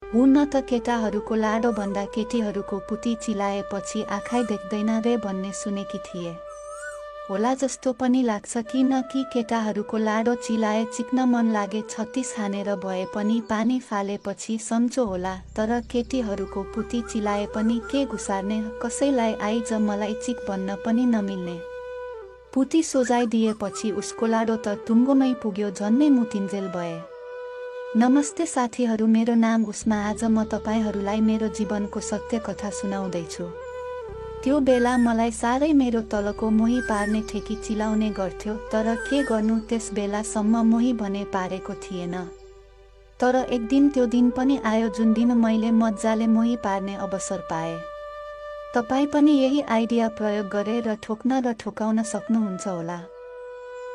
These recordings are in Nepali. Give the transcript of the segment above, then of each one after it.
हुन त केटाहरूको लाडो भन्दा केटीहरूको पुती चिलाएपछि आँखै देख्दैन रे भन्ने सुनेकी थिए। होला जस्तो पनि लाग्छ किन कि केटाहरूको लाडो चिलाए चिक्न मन लागे 36 हानेर भए पनि पानी फालेपछि सम्झो होला, तर केटीहरूको पुती चिलाए पनि के गुसार्ने, कसैलाई आइज मलाई चिक भन्न पनि नमिल्ने। पुती सोझाइदिएपछि उसको लाडो त टुङ्गोमै पुग्यो, झन्नै मुतिन्जेल भए। नमस्ते साथीहरू, मेरो नाम उस्मा। आज म तपाईहरूलाई मेरो जीवनको सत्य कथा सुनाउँदैछु। त्यो बेला मलाई साह्रै मेरो तलको मोही पार्ने ठेकी चिलाउने गर्थ्यो, तर के गर्नु, त्यस बेलासम्म मोही भने पारेको थिएन। तर एक दिन त्यो दिन पनि आयो जुन दिन मैले मज्जाले मोही पार्ने अवसर पाएँ। तपाईँ पनि यही आइडिया प्रयोग गरेर ठोक्न र ठोकाउन सक्नुहुन्छ होला।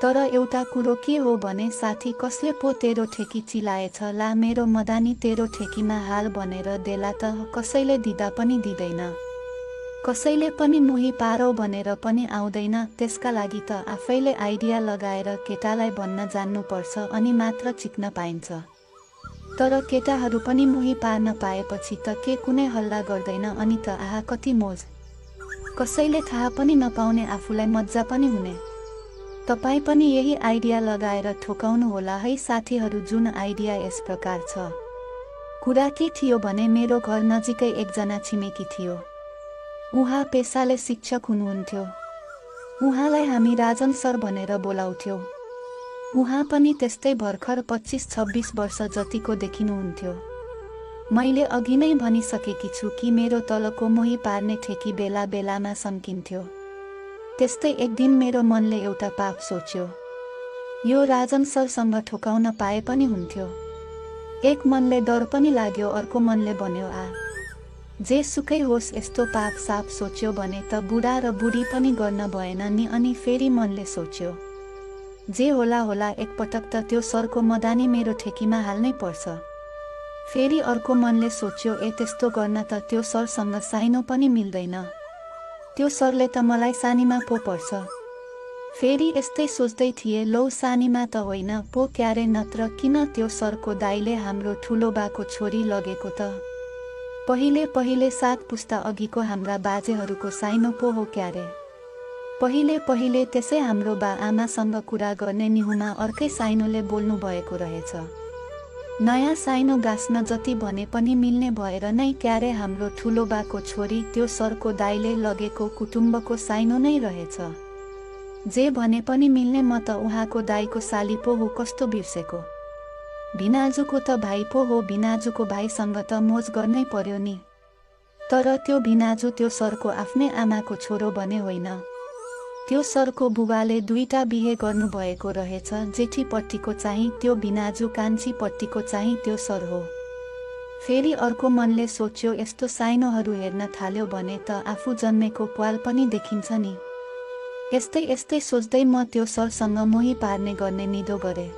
तर एउटा कुरो के हो भने साथी, कसले पो तेरो ठेकी चिलाएछ ला, मेरो मदानी तेरो ठेकीमा हाल भनेर देला त कसैले दिँदा पनि दिँदैन, कसैले पनि मोही पारौ भनेर पनि आउँदैन। त्यसका लागि त आफैले आइडिया लगाएर केटालाई भन्न जान्नुपर्छ अनि मात्र चिक्न पाइन्छ। तर केटाहरू पनि मोही पार्न पाएपछि त के कुनै हल्ला गर्दैन अनि त आहा कति मोज, कसैले थाहा पनि नपाउने, आफूलाई मज्जा पनि हुने। तपाईँ पनि यही आइडिया लगाएर ठोकाउनु होला है साथीहरू। जुन आइडिया यस प्रकार छ। कुरा के थियो भने मेरो घर नजिकै एकजना छिमेकी थियो। उहाँ पेसाले शिक्षक हुनुहुन्थ्यो। उहाँलाई हामी राजन सर भनेर बोलाउँथ्यौँ। उहाँ पनि त्यस्तै भर्खर 25-26 वर्ष जतिको देखिनुहुन्थ्यो। मैले अघि नै भनिसकेकी छु कि मेरो तलको मोही पार्ने ठेकी बेला बेलामा सन्किन्थ्यो। त्यस्तै एक दिन मेरो मनले एउटा पाप सोच्यो, यो राजन सरसँग ठोकाउन पाए पनि हुन्थ्यो। एक मनले डर पनि लाग्यो, अर्को मनले भन्यो जे सुकै होस्, यस्तो पाप साप सोच्यो भने त बुढा र बुढी पनि गर्न भएन नि। अनि फेरि मनले सोच्यो, जे होला होला, एकपटक त त्यो सरको मदानी मेरो ठेकीमा हाल्नै पर्छ। फेरि अर्को मनले सोच्यो, त्यस्तो गर्न त त्यो सरसँग साइनो पनि मिल्दैन, त्यो सरले त मलाई सानीमा पो पर्छ। फेरि यस्तै सोच्दै थिए, लौ सानीमा त होइन पो क्यारे, नत्र किन त्यो सरको दाइले हाम्रो ठुलो बाको छोरी लगेको त पहिले पहिले 7 पुस्ता अघिको हाम्रा बाजेहरूको साइनो पो हो क्यारे। पहिले पहिले त्यसै हाम्रो बा आमासँग कुरा गर्ने निहुमा अर्कै साइनोले बोल्नु भएको रहेछ। नयाँ साइनो गाँस्न जति भने पनि मिल्ने भएर नै क्यारे हाम्रो ठुलो बाको छोरी त्यो सरको दाइले लगेको कुटुम्बको साइनो नै रहेछ। जे भने पनि मिल्ने, म त उहाँको दाइको साली पो हो, कस्तो बिर्सेको। भिनाजुको त भाइ पो हो, भिनाजुको भाइसँग त मोज गर्नै पर्यो नि। तर त्यो भिनाजु त्यो सरको आफ्नै आमाको छोरो भने होइन। त्यो सरको बुबाले 2टा बिहे गर्नुभएको रहेछ। जेठीपट्टिको चाहिँ त्यो भिनाजु, कान्छीपट्टिको चाहिँ त्यो सर हो। फेरि अर्को मनले सोच्यो, यस्तो साइनोहरू हेर्न थाल्यो भने त आफू जन्मेको प्वाल पनि देखिन्छ नि। यस्तै यस्तै सोच्दै म त्यो सरसँग मोही पार्ने गर्ने निदो गरेँ।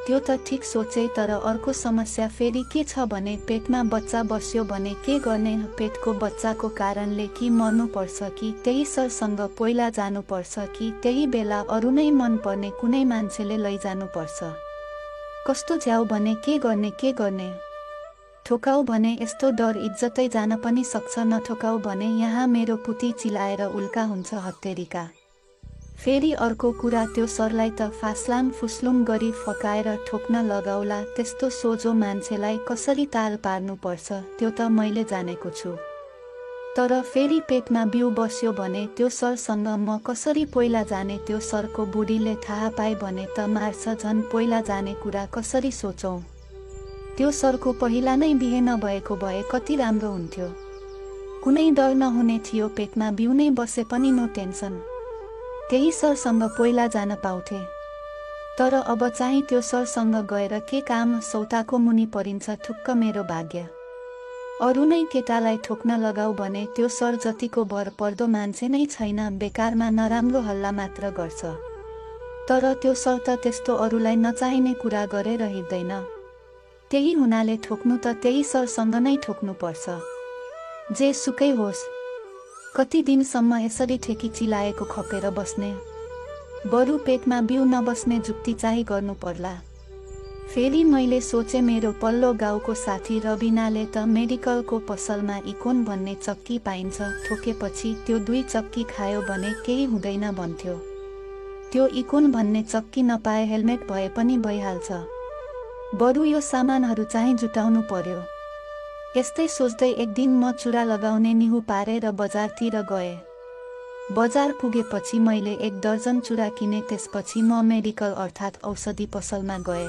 त्यो त ठिक सोचे, तर अर्को समस्या फेरि के छ भने पेटमा बच्चा बस्यो भने के गर्ने। पेटको बच्चाको कारणले कि मर्नुपर्छ कि त्यही सरसँग पहिला जानुपर्छ कि त्यही बेला अरू नै मन पर्ने कुनै मान्छेले लैजानुपर्छ। कस्तो झ्याउ भने के गर्ने। ठोकाउ भने यस्तो डर इज्जतै जान पनि सक्छ, नठोकाउ भने यहाँ मेरो पुती चिलाएर उल्का हुन्छ हत्तेरीका। फेरि अर्को कुरा, त्यो सरलाई त फास्लाङ फुस्लुङ गरी फकाएर ठोक्न लगाउला, त्यस्तो सोझो मान्छेलाई कसरी ताल पार्नुपर्छ त्यो त मैले जानेको छु। तर फेरि पेटमा बिउ बस्यो भने त्यो सरसँग म कसरी पहिला जाने। त्यो सरको बुढीले थाहा पाए भने त मार्छ, झन् पहिला जाने कुरा कसरी सोचौँ। त्यो सरको पहिला नै बिहे नभएको भए कति राम्रो हुन्थ्यो। कुनै डर नहुने थियो, पेटमा बिउ नै बसे पनि नो टेन्सन, त्यही सरसँग पहिला जान पाउँथे। तर अब चाहिँ त्यो सरसँग गएर के काम, सौताको मुनि परिन्छ, ठुक्क मेरो भाग्य। अरू नै केटालाई ठोक्न लगाऊ भने त्यो सर जतिको भर पर्दो मान्छे नै छैन, बेकारमा नराम्रो हल्ला मात्र गर्छ। तर त्यो सर त त्यस्तो अरूलाई नचाहिने कुरा गरेर हिँड्दैन। त्यही हुनाले ठोक्नु त त्यही सरसँग नै ठोक्नुपर्छ। जे सुकै होस्, कति दिनसम्म यसरी ठेकी चिलाएको खपेर बस्ने। बरु पेटमा बिउ नबस्ने जुक्ति चाहिँ गर्नु पर्ला। फेरि मैले सोचे मेरो पल्लो गाउँको साथी रबिनाले त मेडिकलको पसलमा इकोन भन्ने चक्की पाइन्छ, ठोकेपछि त्यो 2 चक्की खायो भने केही हुँदैन भन्थ्यो। त्यो इकोन भन्ने चक्की नपाए हेलमेट भए पनि भइहाल्छ, बरु यो सामानहरू चाहिँ जुटाउनु पर्यो। यस्तै सोच्दै एक दिन म चुरा लगाउने निहु पारेर बजारतिर गएँ। बजार पुगेपछि मैले 1 दर्जन चुरा किने। त्यसपछि म मेडिकल अर्थात् औषधि पसलमा गएँ।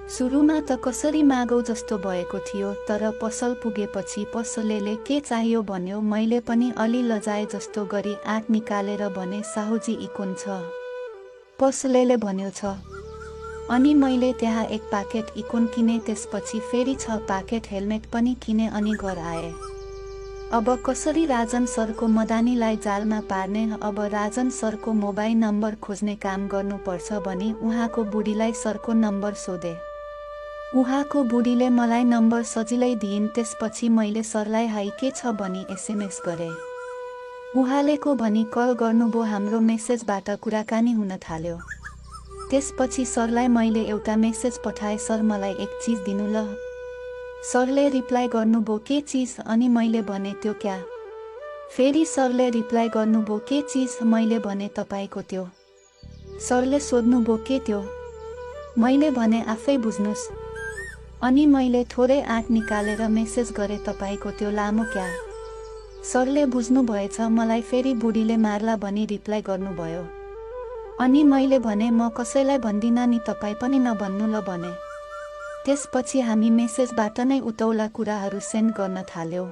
सुरुमा त कसरी मागौ जस्तो भएको थियो, तर पसल पुगेपछि पसलेले के चाहियो भन्यो। मैले पनि अलि लजाए जस्तो गरी आँट निकालेर भने साहुजी इकोन छ। पसलेले भन्यो छ। अनि मैले त्यहाँ 1 पाकेट इकोन किने। त्यसपछि फेरि 6 पाकेट हेलमेट पनि किने अनि घर आए। अब कसरी राजन सरको मदानीलाई जालमा पार्ने? अब राजन सरको मोबाइल नम्बर खोज्ने काम गर्नुपर्छ भनी उहाँको बुढीलाई सरको नम्बर सोधे। उहाँको बुढीले मलाई नम्बर सजिलै दिइन्। त्यसपछि मैले सरलाई हाई के छ भनी SMS गरेँ। उहाँले को भनी कल गर्नुभयो। हाम्रो मेसेजबाट कुराकानी हुन थाल्यो। त्यसपछि सरलाई मैले एउटा मेसेज पठाएँ, सर मलाई एक चीज दिनु ल। सरले रिप्लाई गर्नुभयो, के चीज? अनि मैले भने त्यो क्या? फेरि सरले रिप्लाई गर्नुभयो, के चीज? मैले भने तपाईको त्यो। सरले सोध्नुभयो, के त्यो? मैले भने आफै बुझ्नुस्। अनि मैले थोरै आँट निकालेर मेसेज गरेँ, तपाईको त्यो लामो क्या? सरले बुझ्नु भएछ मलाई फेरि बुढीले मार्ला भनी रिप्लाई गर्नुभयो। अनि मैले भने म कसैलाई भन्दिनँ नि, तपाईँ पनि नभन्नु ल भने। त्यसपछि हामी मेसेजबाट नै उतौला कुराहरू सेन्ड गर्न थाल्यौँ।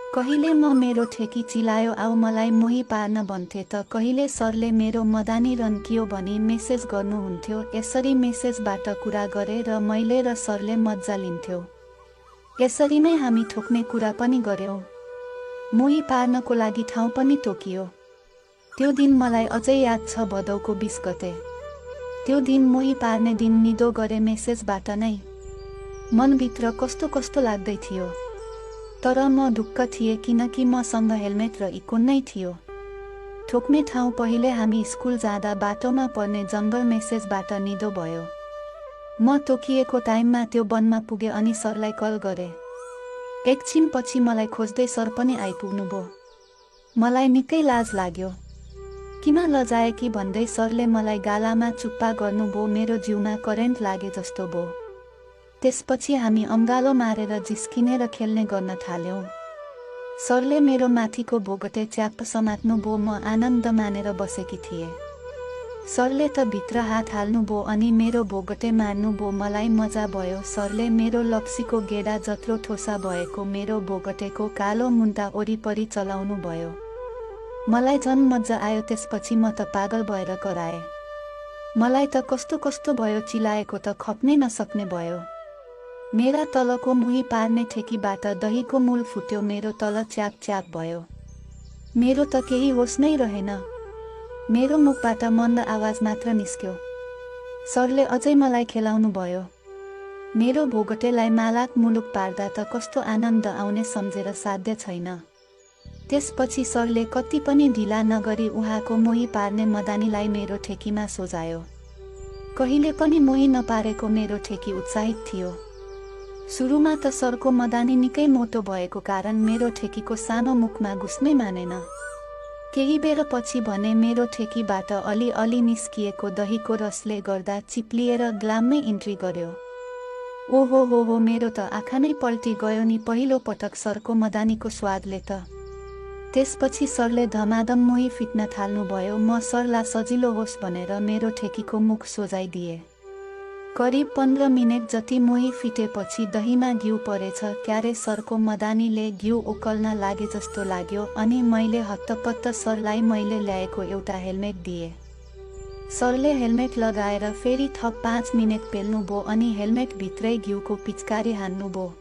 कहिले म मेरो ठेकी चिलायो आऊ मलाई मोही पार्न भन्थे त कहिले सरले मेरो मदानी रन्कियो भनी मेसेज गर्नुहुन्थ्यो। यसरी मेसेजबाट कुरा गरे र मैले र सरले मज्जा लिन्थ्यौँ। यसरी नै हामी ठोक्ने कुरा पनि गर्यौँ। मोही पार्नको लागि ठाउँ पनि तोकियो। त्यो दिन मलाई अझै याद छ, भदौको 20 गते। त्यो दिन मोही पार्ने दिन निदो गरे मेसेजबाट नै। मनभित्र कस्तो कस्तो लाग्दै थियो, तर म ढुक्क थिएँ किनकि मसँग हेलमेट र इकोन नै थियो। ठोक्ने ठाउँ पहिले हामी स्कुल जाँदा बाटोमा पर्ने जङ्गल मेसेजबाट निदो भयो। म तोकिएको टाइममा त्यो वनमा पुगेँ अनि सरलाई कल गरेँ। एकछिनपछि मलाई खोज्दै सर पनि आइपुग्नुभयो। मलाई निकै लाज लाग्यो। किन लजाए कि भन्दै सरले मलाई गालामा चुप्पा गर्नुभयो। मेरो जिउमा करेन्ट लागे जस्तो भयो। त्यसपछि हामी अङ्गालो मारेर जिस्किने र खेल्ने गर्न थाल्यौँ। सरले मेरो माथिको बोगटे च्याप्प समात्नुभयो। म आनन्द मानेर बसेकी थिएँ। सरले त भित्र हात हाल्नुभयो अनि मेरो बोगटे मार्नुभयो। मलाई मजा भयो। सरले मेरो लप्सीको गेडा जत्रो ठोसा भएको मेरो बोगटेको कालो मुन्टा वरिपरि चलाउनु भयो। मलाई झन् मजा आयो। त्यसपछि म त पागल भएर कराएँ। मलाई त कस्तो कस्तो भयो, चिलाएको त खप्नै नसक्ने भयो। मेरा तलको मुही पार्ने ठेकीबाट दहीको मूल फुट्यो। मेरो तल च्याप च्याप भयो। मेरो त केही होस नै रहेन। मेरो मुखबाट मन्द आवाज मात्र निस्क्यो। सरले अझै मलाई खेलाउनु भयो। मेरो भोगटेलाई मालाक मुलुक पार्दा त कस्तो आनन्द आउने सम्झेर साध्य छैन। त्यसपछि सरले कति पनि ढिला नगरी उहाँको मोही पार्ने मदानीलाई मेरो ठेकीमा सोझायो। कहिले पनि मोही नपारेको मेरो ठेकी उत्साहित थियो। सुरुमा त सरको मदानी निकै मोटो भएको कारण मेरो ठेकीको सानो मुखमा घुस्नै मानेन। केही बेर पछि भने मेरो ठेकीबाट अलि अलि निस्किएको दहीको रसले गर्दा चिप्लिएर ग्लाममै इन्ट्री गर्यो। ओहो हो, मेरो त आँखा नै पल्टी गयो नि पहिलो पटक सरको मदानीको स्वादले त। त्यसपछि सरले धमाधम मोही फिट्न थाल्नुभयो। म सरलाई सजिलो होस् भनेर मेरो ठेकीको मुख सोझाइदिए। करिब 15 मिनेट जति मोही फिटेपछि दहीमा घिउ परेछ। क्यारे सरको मदानीले घिउ उकल्न लागे जस्तो लाग्यो अनि मैले हत्तपत्त सरलाई मैले ल्याएको एउटा हेलमेट दिए। सरले हेलमेट लगाएर फेरि थप 5 मिनेट पेल्नुभयो अनि हेलमेट भित्रै घिउको पिचकारी हान्नुभयो।